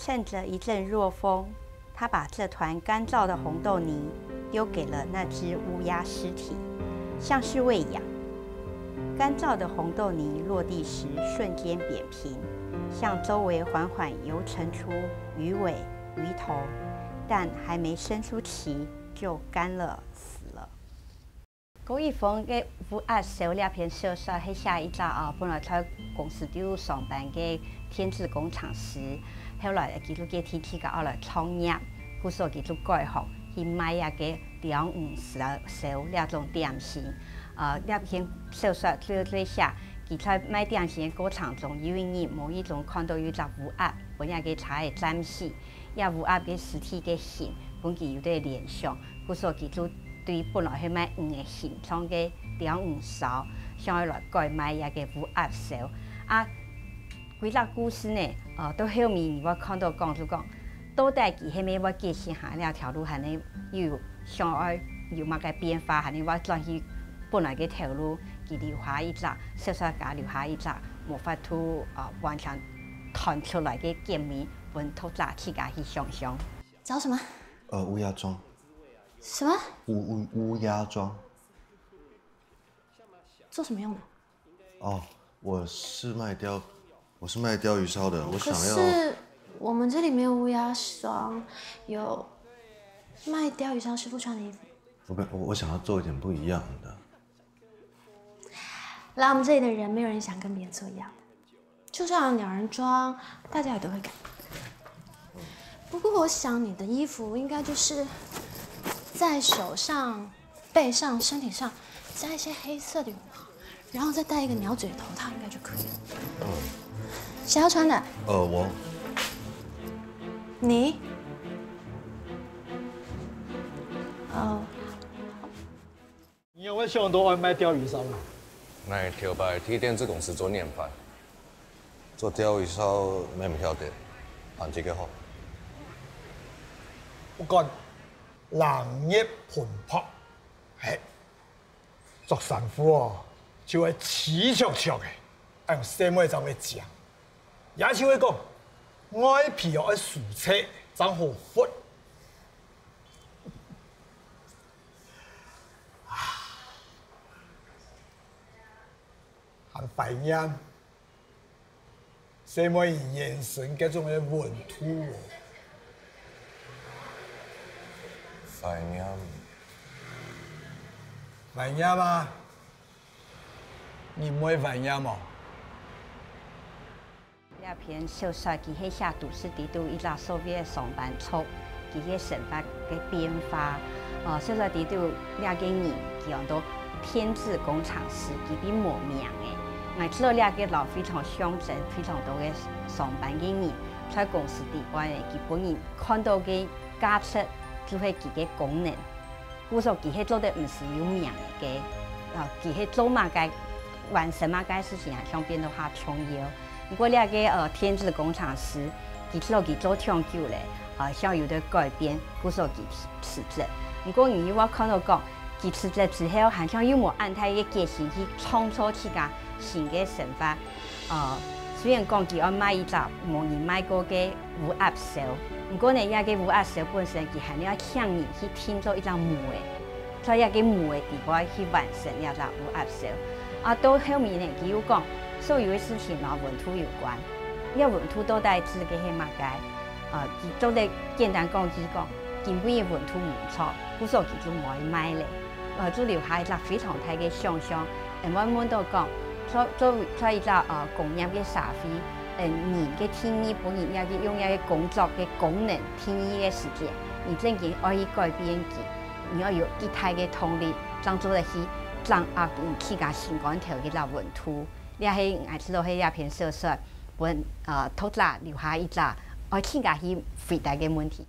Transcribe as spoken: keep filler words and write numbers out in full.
趁着一阵弱风，他把这团干燥的红豆泥丢给了那只乌鸦尸体，像是喂养。干燥的红豆泥落地时瞬间扁平，向周围缓缓游陈出鱼尾、鱼头，但还没伸出鳍就干了，死了。 高一峰个《烏鴉愁》這篇小說係寫一隻啊，本來在公司肚上班个電子工程師，後來佢就決定自家愛來創業，故所佢就改行去賣這个鳥語燒燒這種點心。呃，這篇小說最最寫，佢在賣點心个過程中，有一日無意中看到有一隻烏鴉，分這个車仔斬死。 這烏鴉个屍體个形，分佢有兜聯想，故所佢就對本來係賣魚个形狀个鳥語燒，想愛來改賣這个烏鴉愁。啊，歸隻故事呢，呃，到後面你會看到講就講，到底佢係毋係會繼續行這條路，還係又想愛有麼个變化，還係會轉去本來个頭路，佢留下一隻，小說家留下一隻，無法度，呃，完全揣出來个結尾。 分讀者自家去想像。找什麼？呃，烏鴉莊。什么？乌乌乌鸦莊。做什么用的？哦，我是卖钓，我是卖钓鱼烧的，我想要。可是我们这里没有乌鸦庄，有卖钓鱼烧师傅穿的衣服。我没我我想要做一点不一样的。来我们这里的人，没有人想跟别人做一样的。 就算有鸟人装，大家也都会改。不过我想你的衣服应该就是在手上、背上、身体上加一些黑色的羽毛，然后再戴一个鸟嘴头套，应该就可以了。谁要穿的？呃，我。你？哦。 你仰會想到愛賣釣魚烧呢？ 𠊎頭擺在電子公司做年番，做釣魚烧乜毋曉得，還真个好。不管冷熱盆泡，嘿，做衫褲哦，就愛齊著著个，愛用細妹正會靚。也就係講，外皮哦愛舒適，正好fit。 還懷念細妹你眼神該種个溫度哦。懷念。懷念啊！你毋會懷念哦？ 這篇小說佢係寫都市裡肚一隻所謂个上班族，佢个生活个變化。呃，小說裡肚這个人，佢安到電子工程師，佢並無名个。𠊎知這个老非常象徵非常多个上班个人，在公司裡背个，佢分人看到个價值，就係佢个功能。 故所佢係做得毋使有名个，啊，佢係做麼个、完成麼个事情，好像變到較重要。毋過這个呃電子工程師，佢知佢做忒久了，啊，想有兜改變，故所佢辭職。毋過你又會看到講，佢辭職之後，好像又無恁大个決心去創造自家新个生活。 呃，雖然講佢愛賣一隻無人賣過个烏鴉愁，毋過呢，這个烏鴉愁本身佢還愛請人去訂做一隻模仔，在這个模仔底背去完成這隻烏鴉愁。啊，到後面呢，佢又講，所有个事情摎溫度有關。這溫度到底指个係麼个？呃，佢做得簡單講，佢講，今晡日溫度毋著，故所佢就無愛賣了。呃，就留下一隻非常大个想像。 𠊎會問到講，做做在一隻呃工業个社會，嗯，人个定義分人這个用這个工作个功能定義个時節，你正經愛去改變佢，你愛有極大个動力，正做得去掌握你自家心肝頭个這溫度。這係𠊎知道係這篇小說分呃讀者留下一隻愛自家去回答个問題。